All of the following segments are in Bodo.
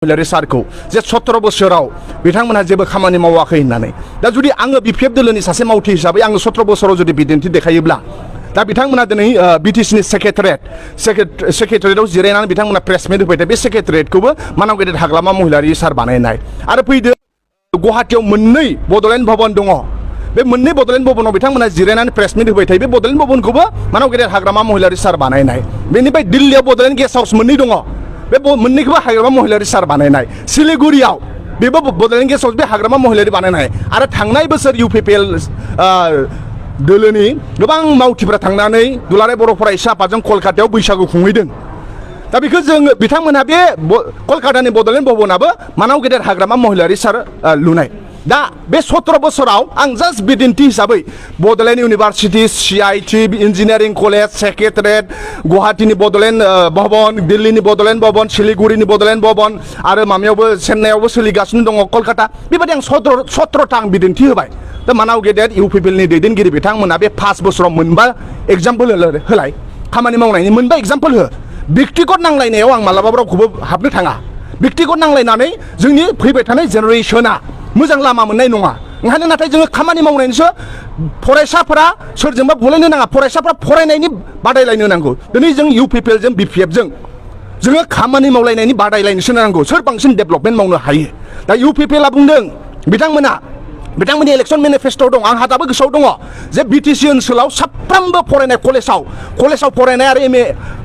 महिलारि सारखौ जे 17 बोसोराव बिथांमोनहा जेबो खामानि मावाखै होननानै दा जुदि आङो BPF दोलोनि सासे मावथि हिसाबै आङो 17 बोसोराव जुदि बिदिन्थि देखायोब्ला दा बिथांमोना दिनै BTCनि सेक्रेटारियेटआव जिरायनानै बिथांमोना प्रेस मिट होबाय बे सेक्रेटारियेटखौबो मानाव गेदेर हाग्रामा महिलारि सार बानायनाय आरो फैदो गुवाहाटीयाव मोननै बड'लेण्ड भवन दङ बे मोननै बड'लेण्ड भवनाव बिथांमोना जिरायनानै प्रेस मिट होबाय थायो बे बड'लेण्ड भवनखौबो मानाव गेदेर हाग्रामा महिलारि सार बानायनाय बेनिफ्राय दिल्लीयाव बड'लेण्ड गेस्ट हाउस मोननै दङ बे मोननैखौबो हाग्रामा महिलारि सार बानायनाय सिलिगुरियाव बेबो बड'लेण्ड गेस्ट हाउस बे हाग्रामा महिलारि बानायनाय आरो थांनाय बोसोर UPPL दोलोनि गोबां मावथिफोरा थांनानै दुलाराय बर' फरायसा आफादजों कलकातायाव बैसागु खुंहैदों दा बेखौ जों बिथांमोनहा बे कलकातानि बड'लेण्ड भवनाबो मानाव गेदेर हाग्रामा महिलारि सार लुनाय दा बे 17 बोसोराव आं जास्ट बिदिन्थि हिसाबै Bodoland university CIT engineering college secretariat गुवाहाटीनि बड'लेण्ड भवन दिल्लीनि बड'लेण्ड भवन सिलिगुरिनि बड'लेण्ड भवन आरो माबायावबो चेन्नाइयावबो सोलिगासिनो दङ कलकाता बेबायदि आं 17था आं बिदिन्थि होबाय दा मानाव गेदेर UPPLनि दैदेनगिरि बिथांमोना बे 5 बोसोराव मोनबा एग्जाम्पल होलाय खामानि मावनायनि मोनबा एग्जाम्पल हो व्यक्तिगत नांलायनायाव आं मालाबाबो रावखौबो हाबनो थाङा व्यक्तिगत नांलायनानै जोंनि फैबाय थानाय जेनेरेसना मोजां लामा मोननाय नङा ओंखायनो नाथाय जोङो खामानि मावनायनिसो फरायसाफोरा सोरजोंबा बुलायनो नाङा फरायसाफोरा फरायनायनि बादायलायनो नांगौ दिनै जों UPPL जों BPF जों जोङो खामानि मावलायनायनि बादायलायनोसो नांगौ सोर बांसिन डेभेलपमेन्ट मावनो हायो दा UPPL आ बुंदों बिथांमोननि इलेक्सन मेनिफेस्ट'आव दं आंहा दाबो गोसोआव दङ जे BTC ओनसोलाव साफ्रोमबो फरायनाय कलेजाव फरायनाय आरो MA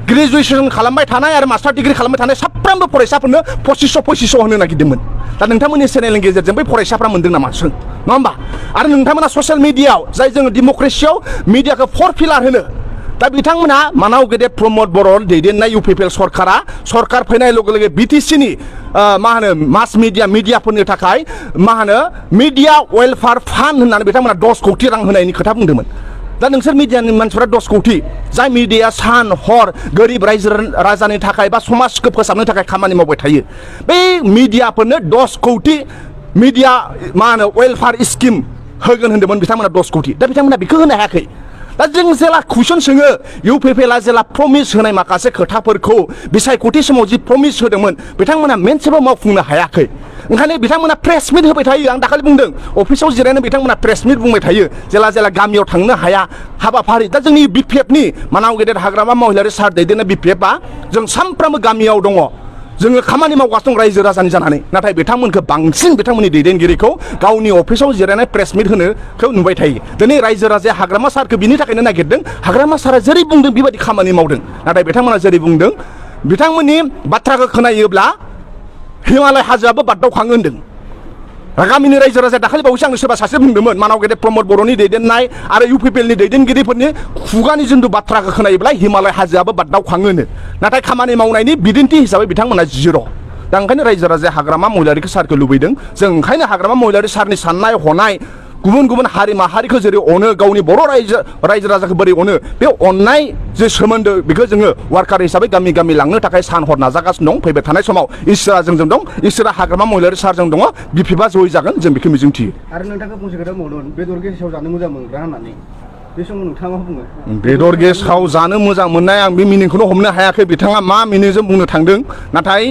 ग्रेजुवेसन खालामबाय थानाय आरो मास्टार डिग्री खालामबाय थानाय साफ्रोमबो फरायसाफोरनो 2500 होनो नागिरदोंमोन दा नोंथांमोननि चेनेलनि गेजेरजों बै फरायसाफ्रा मोनदों नामा सों नङा होमबा आरो नोंथांमोना ससियेल मिडियायाव जाय जोङो डेम'क्रेसियाव मिडियाखौ 4 पिलार होनो दा बिथांमोना मानाव गेदेर प्रमद बर' दैदेननाय UPPL सरकार फैनाय लोगो लोगो BTCनि मा होनो मास मिडियाफोरनि थाखाय मा होनो मिडिया वेलफेयार फान्ड होननानै बिथांमोना 10 कोटि रां होनायनि खोथा बुंदोंमोन दा नोंसोर मिडियानि मानसिफोरा 10 कोटि जाय मिडिया सान हर गोरिब रायजो राजानि थाखाय बा समाजखौ फोसाबनो थाखाय खामानि मावबाय थायो बे मिडियाफोरनो 10 कोटि मिडिया मा होनो वेलफेयार स्किम होगोन होनदोंमोन बिथांमोना 10 कोटि दा बिथांमोना बेखौ होनो हायाखै दा जों जेला कुइसन सोङो UPPL आ जेला प्रमिस होनाय माखासे खोथाफोरखौ बिसायख'थि समाव जि प्रमिस होदोंमोन बिथांमोना मोनसेबो मावफुंनो हायाखै ओंखायनो बिथांमोना प्रेस मिट होबाय थायो आं दाखालि बुंदों अफिसाव जिरायनो बिथांमोना प्रेस मिट बुंबाय थायो जेला गामियाव थांनो हाया हाबाफारि दा जोंनि BPFनि मानाव गेदेर हाग्रामा महिलारि सार दैदेननाय BPF आ जों सानफ्रामबो गामियाव दङ जोङो खामानि मावगासिनो दं रायजो राजानि जानानै नाथाय बिथांमोनखौ बांसिन बिथांमोननि दैदेनगिरिखौ गावनि अफिसाव जिरायनाय प्रेस मिट होनोखौ नुबाय थायो दिनै रायजो राजाया हाग्रामा सारखौ बिनि थाखायनो नागिरदों हाग्रामा सारा जेरै बुंदों बेबायदि खामानि मावदों नाथाय बिथांमोना जेरै बुंदों बिथांमोननि बाथ्राखौ खोनायोब्ला हिमालय हाजोआबो बाददावखाङो होनदों गामिनि रायजो राजाया दाखालि बावैसो आंनो सोरबा सासे बुंदोंमोन मानाव गेदेर प्रमद बर'नि दैदेननाय आरो UPPLनि दैदेनगिरिफोरनि खुगानि जिन्दु बाथ्राखौ खोनायोब्ला हिमालय हाजोआबो बाददावखाङो नाथाय खामानि मावनायनि बिदिन्थि हिसाबै बिथांमोना 0 दा ओंखायनो रायजो राजाया हाग्रामा महिलारि सारखौ लुबैदों जों ओंखायनो हाग्रामा महिलारि सारनि साननाय हनाय गुबुन हारि माहारिखौ जेरै अनो गावनि बर' रायजो राजाखौ बोरै अनो बे अननाय जे सोमोन्दो बेखौ जोङो वार्कार हिसाबै गामि लांनो थाखाय सान हर नाजागासिनो दं फैबाय थानाय समाव इसोरा जोंजों दं इसोरा हाग्रामा महिलारि सारजों दङ BPF आ जय जागोन जों बेखौ मिजिंथियो आरो नोंथाङा फंसे खोथा बुंदों बेदर गेसाव जानो मोजां मोनग्रा होननानै बे समाव नोंथाङा मा बुङो बेदर गेसाव जानो मोजां मोननाय आं बे मिनिंखौनो हमनो हायाखै बिथाङा मा मिनिंजों बुंनो थांदों नाथाय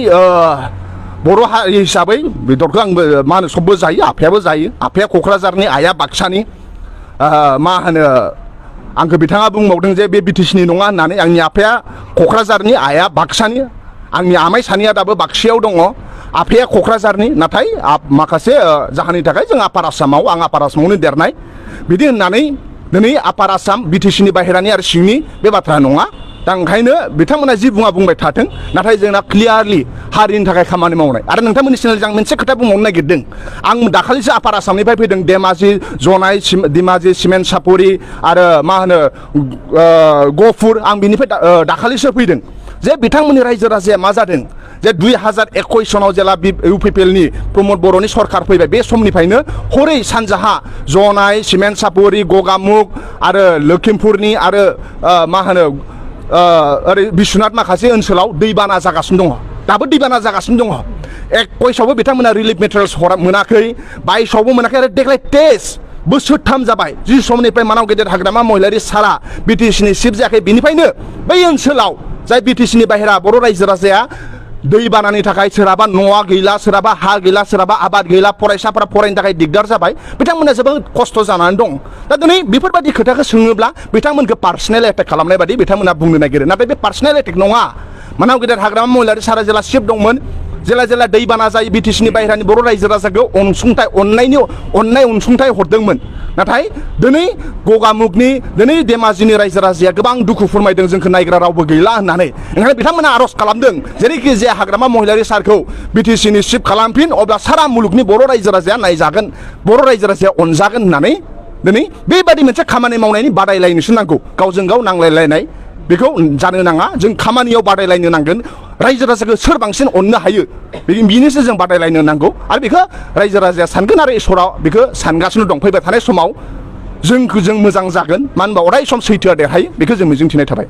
बर' हारि हिसाबै बेदरखौ आंबो मा होनो सबबो जायो आफाया क'क्राझारनि आइया बाक्सानि मा होनो आंखौ बिथाङा बुंबावदों जे बे BTCनि नङा होननानै आंनि आफाया क'क्राझारनि आइया बाक्सानि आंनि आमाइ सानैया दाबो बाक्सायाव दङ आफाया क'क्राझारनि नाथाय माखासे जाहोननि थाखाय जों आपार आसामावनो देरनाय बिदि होननानै दिनै आपार आसाम BTCनि बाहेरानि आरो सिंनि बे बाथ्रा नङा दा ओंखायनो बिथांमोना जि बुंबाय थाथों नाथाय जोंना क्लियारलि हारिनि थाखाय खामानि मावनाय आरो नोंथांमोननि चेनेलजों आं मोनसे खोथा बुंबावनो नागिरदों आं दाखालिसो आपार आसामनिफ्राय फैदों धेमाजि सिमेन्ट सापरि आरो मा होनो गहपुर आं बिनिफ्राय दाखालिसो फैदों जे बिथांमोननि रायजो राजाया मा जादों जे 2021 सनाव जेला UPPLनि प्रमद बर'नि सरकार फैबाय बे समनिफ्रायनो हरै सानजाहा जनाय सिमेन्ट सापरि गगामुख आरो लखिमपुरनि आरो मा होनो ओरै बिश्वनाथ माखासे ओनसोलाव दैबाना जागासिनो दङ दाबो दैबाना जागासिनो दङ 21आवबो बिथांमोना रिलिफ मेटेरियल्स मोनाखै 22आवबो मोनाखै आरो देग्लाय 23 बोसोरथाम जाबाय जि समनिफ्राय मानाव गेदेर हाग्रामा महिलारि सारा BTCनि सिफ जायाखै बिनिफ्रायनो बै ओनसोलाव जाय BTCनि बाहेरा बर' रायजो राजाया दैबानानि थाखाय सोरहाबा न'आ गैला सोरहाबा हा गैला सोरहाबा आबाद गैला फरायसाफोरा फरायनो थाखाय दिगदार जाबाय बिथांमोना जोबोद खस्थ' जानानै दं दा दिनै बेफोरबायदि खोथाखौ सोङोब्ला बिथांमोनखौ पार्सनेल एटेक खालामनाय बायदि बिथांमोना बुंनो नागिरो नाथाय बे पार्सनेल एटेक नङा मानाव गेदेर हाग्रामा महिलारि सारा जिल्ला चिफ दंमोन जेला दैबाना जायो बिटिसिनि बाहेरानि बर' रायजो राजाखौ अननाय अनसुंथाइ हरदोंमोन नाथाय दिनै गगामुगनि दिनै धेमाजिनि रायजो राजाया गोबां दुखु फोरमायदों जोंखौ नायग्रा रावबो गैला होननानै ओंखायनो बिथांमोना आर'ज खालामदों जेरैखि जाया हाग्रामा महिलारि सारखौ बिटिसिनि चिफ खालामफिन अब्ला सारा मुलुगनि बर' रायजो राजाया नायजागोन बर' रायजो राजाया अनजागोन होननानै दिनै बेबायदि मोनसे खामानि मावनायनि बादायलायनोसो नांगौ गावजों गाव नांलायलायनाय बेखौ जानो नाङा जों खामानियाव बादायलायनो नांगोन रायजो राजाखौ सोर बांसिन अननो हायो बिनिसो जों बादायलायनो नांगौ आरो बेखौ रायजो राजाया सानगोन आरो इसोरा बेखौ सानगासिनो दं फैबाय थानाय समाव जों मोजां जागोन मानो होनबा अराय सम सैथोआ देरहायो बेखौ जों मिजिंथिनाय थाबाय